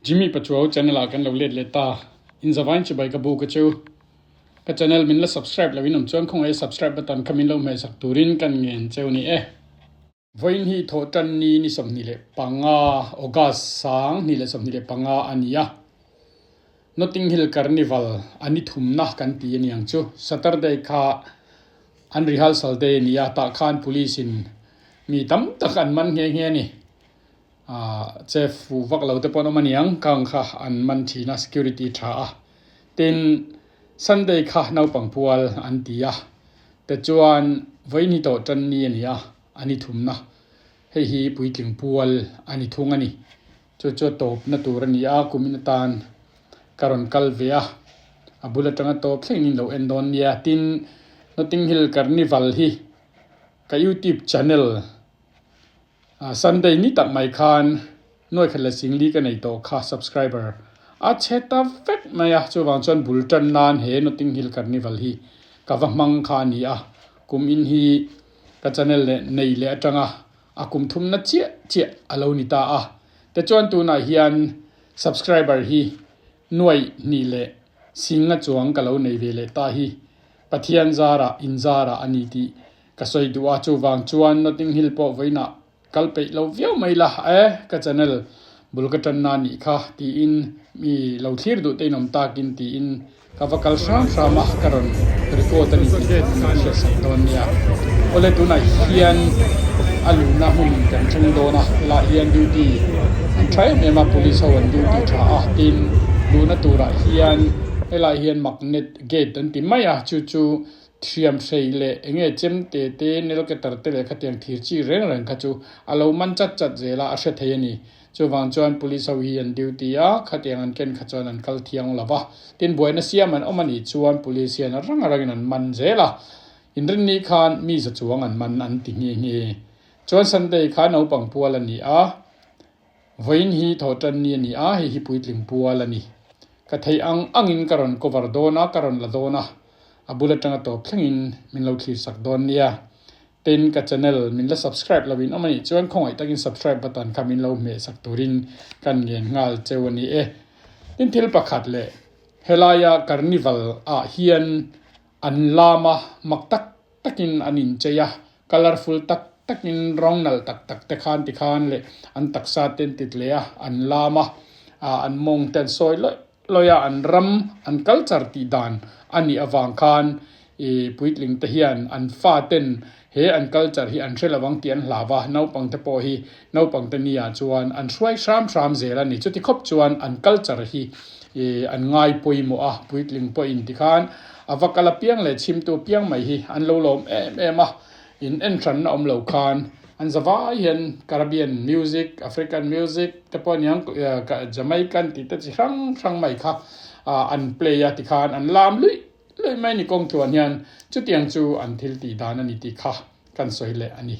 Jimmy Pachuau channel ah kan lo let leh ta. In zavain chibai ka bu ka chu. Ka channel min la subscribe lo in awm chuan khawngaih subscribe button kha min lo hmehsak turin kan ngen cheu ni e. Vawiin hi thawhtan ni ni 25 August 2025 a ni a. Notting Hill Carnival a ni thumna kan ti a niang chu. Saturday kha an rehearsal day a ni a, tah khan police in mi tam tak an man nghe nghe a ni. Che fu vak lo te pawh an awm a niang, kang kha an man thin a, security tha a. Tin, Sunday kha naupang pual an ti a, tichuan vawiin hi tawhtan ni a ni a. A ni thumna, hei hi puitling pual a ni thung a ni. Chu chu a tawpna tur a ni a, kumin atan ka rawn kal ve a, a bul atanga tawp thlengin in lo en dawn nia. Tin, Notting Hill Carnival hi ka YouTube channel Sunday ni tak mai khan nuai khat leh singli ka nei tawh kha subscriber a chhe ta vek mai a, chuvang chuan bul tan nan he Notting Hill Carnival hi ka va hmang kha a ni a, kum in hi Ka channel leh nei leh atanga a kum thumna chiah chiah a lo ni ta a. Tichuan tunah hian subscriber hi nuaih hnih leh singa chuang ka lo nei ve leh ta hi Pathian zarah in zarah a ni tih ka sawi duh a. Chuvang chuan Notting Hill pawh vawiinah kal peih lo viau mai la e ka channel bul ka tan na nih kha tiin mi lo thlir duh te in awm takin tiin ka va kal hram hram a ka rawn record a ni tih min lo hriat sak dawn nia. Awle tunah hian a luhna hmun kan thleng dawn a helaiah hian duty an tha em em a police ho an duty tha a tin luhna turah hian helaiah hian magnet gate an ti mai a chu chu Thiam hrei leh eng nge chem te te, nel keter te leh khatiang thir chi reng reng kha chu a lo man chat chat zel a, a hre thei a ni. Chuvang chuan police ho hi an duty a, khatiang an ken kha chuan an kal thiang lo va. Tin, buaina siam an awm a nih chuan police hian a rang a rangin an man zel a. Inrinni khan mi za chuang an man an ti nghe nghe. Chuan Sunday kha naupang pual a ni a. Vawiin hi thawhtan ni a ni a, hei hi puitling pual a ni. Ka theih ang angin ka rawn cover dawn a, ka rawn la dawn a, a bul atanga tawp thlengin min lo thlir sak dawn nia. Tin, ka channel min la subscribe loin awm a nih chuan khawngaih takin subscribe button kha min lo hmeh sak turin kan ngen nghal cheu a ni e. Tin, thil pakhat leh helaia carnival ah hian an lam a, mak tak takin an inchei a, colourful tak takin rawng nalh tak tak te khan tikhan leh an taksa te an tit leh a, an lam a, ah an mawng te an sawi lawih lawih a, an ram an culture tih dan a nih avang khan ih puitling te hian an fa ten he an culture hi an hre lo ang tih an hlau a, naupang te pawh hi naupang te nia chuan an hruai hram hram zel a ni. Chuti khawp chuan an culture hi ih an ngai pawimawh a, puitling pawhin tikhan a va kal apiang leh chhimtu apiang mai hi an lo lawm em em a, in en hranna awm lo khan an zavai hian Caribbean music, African music te pawh aniang Jamaican tih te chi hrang hrang mai kha an play a tikhan an lam luih luih mai ni kawng tluan hian chutiang chu an thil tih dan a ni tih kha kan sawi leh a ni.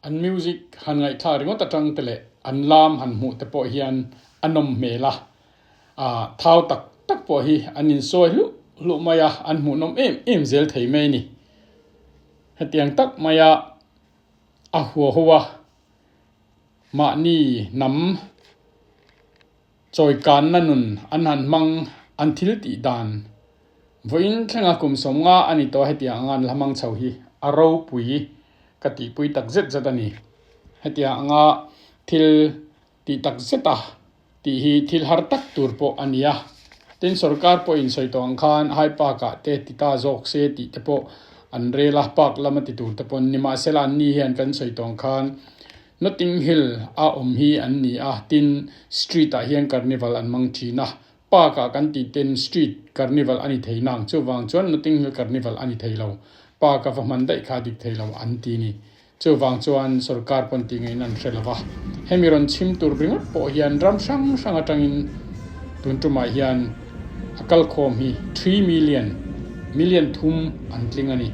An music han ngaihthlak ringawt atang te leh an lam han hmuh te pawh hian a nawm hmel a, ah thau tak tak pawh hi an insawi hluh hluh mai a, an hmuhnawm em em zel thei mai a ni. Hetiang tak maia a hua ho a, mahni hnam chawikanna nun an han hmang an thil tih dan vawiin thlenga kum 50 a ni tawh a, hetiang anga an la hmang chho hi a ropui ka tihpui tak zet zet a ni. Hetiang anga thil tih tak zet a tih hi thil har tak tur pawh a ni a. Tin, sorkar pawhin sawi tawh ang khan High Park-ah te ti ta zawk se tih te pawh an rel a, park lama ti tur te pawh an ni. Mahsela an ni hian kan sawi tawh ang khan Notting Hill a awm hi an ni a, tin street-ah hian carnival an hmang thin a. Park-ah kan tih ten street. Carnival a ni thei nang. Chuvang chuan Notting Hill Carnival a ni thei lo. Park a va hman daih kha a dik thei lo an ti ni. Chuvang chuan sorkar pawn tih ngaihna an hre lo va. Hemi rawn chhim tur ringawt pawh hian ram hrang hrang atangin tun tumah hian a kalkhawm hi 3 million, million thum an tling a ni.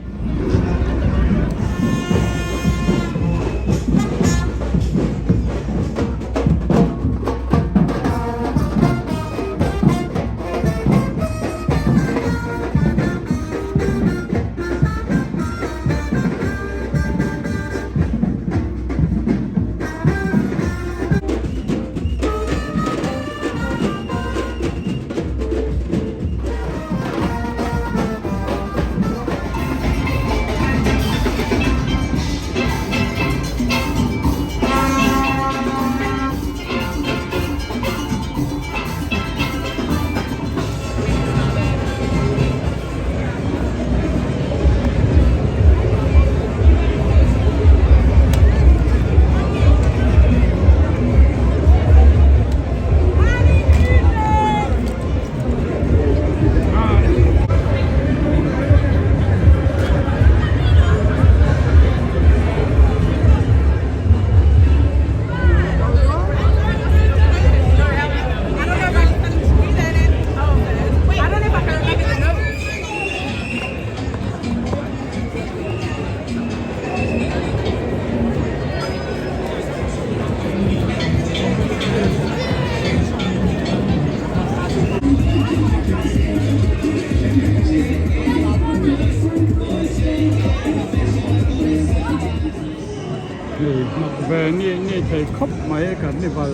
Hei mak ve ni ni thei khawp mai carnival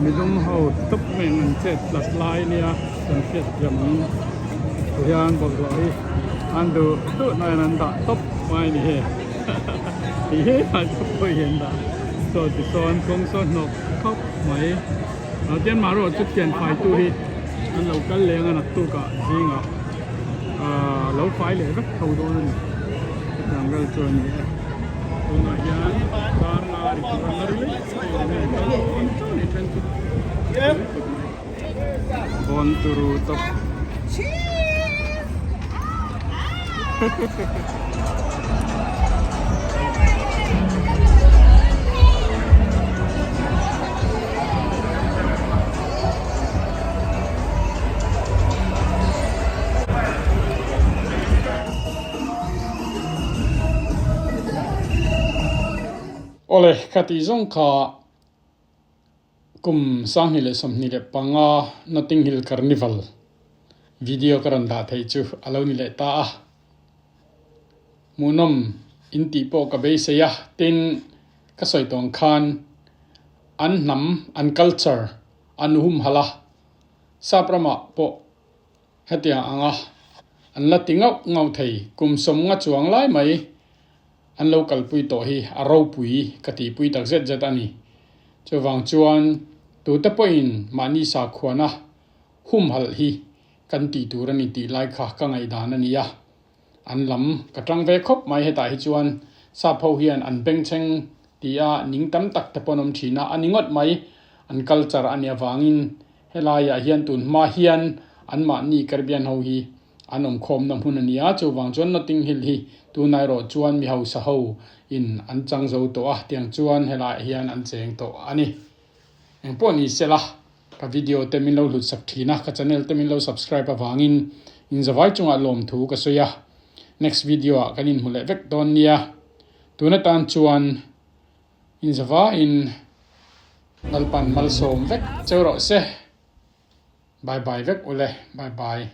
midum ho tawp mai an chet tlat lai nia kan hriat thiam ang tihian bawlhhlawh hi an duh duh na in an dah tawp mai a ni hei tih hi an tawp pawh hi an dah saw tisawn kawng saw hnawk khawp mai ah tian marawh chu thian fai tu hi an lo kal leng a naktuk ah zingah ah lo fai leh vek tho dawn a ni hetiang vel chu a ni e tunah hian car la ri tur a la ri leh Bawn turu tawp. Awle, ka tih zawng kha kum 2025 Notting Hill Carnival video ka rawn dah theih chu a lo ni leh ta a. Hmuhnawm in tih pawh ka beisei a, tin ka sawi tawng khan an hnam, an culture an humhalh a, sap ramah pawh Hetiang anga an la ti ngauh ngauh thei kum 50 chuang lai mai an lo kalpui tawh hi a ropui ka tihpui tak zet zet a ni. Chuvang chuan tute pawhin mahni sakhuana humhalh hi kan tih tur a ni tih lai kha ka ngaihdan a ni a. An lam ka tang ve khawp mai hetah hi chuan sap ho hian an bengchheng tia ning tam tak te pawh an awm thin a, a ni ngawt mai an culture a nih avangin Helaiah hian tun hma hian anmahni Caribbean ho hi an awm khawmna hmun a ni a, chuvang chuan Notting Hill hi tunah erawh chuan mi hausa ho in an chang zo tawh a, tiang chuan helaiah hian an cheng tawh a ni. Engpawh ni sela, ka video te min lo hlut sak thin a, ka channel te min lo subscribe avangin inzavai chungah lawmthu ka sawi a, next video ah kan inhmu leh vek dawn nia. Tun atan chuan inzavaiin. Lalpan malsawm vek cheu rawh se. Bye bye vek ule. Bye bye.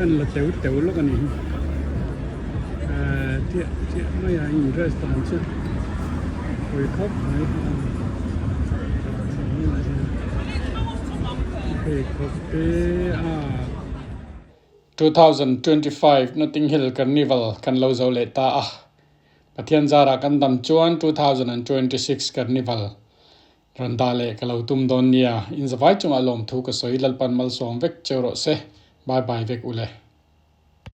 En la teu teu lawk a ni hi ehh chiah chiah mai a in dress dan chu hawi khawp mai pheikhawk te a. 2025 Notting Hill Carnival kan lo zo leh ta a, Pathian zarah kan dam chuan 2026 Carnival rawn dah leh ka lo tum dawn nia, inzavai chungah lawmthu ka sawi Lalpan malsawm vek cheu rawh se, bye bye vek ule.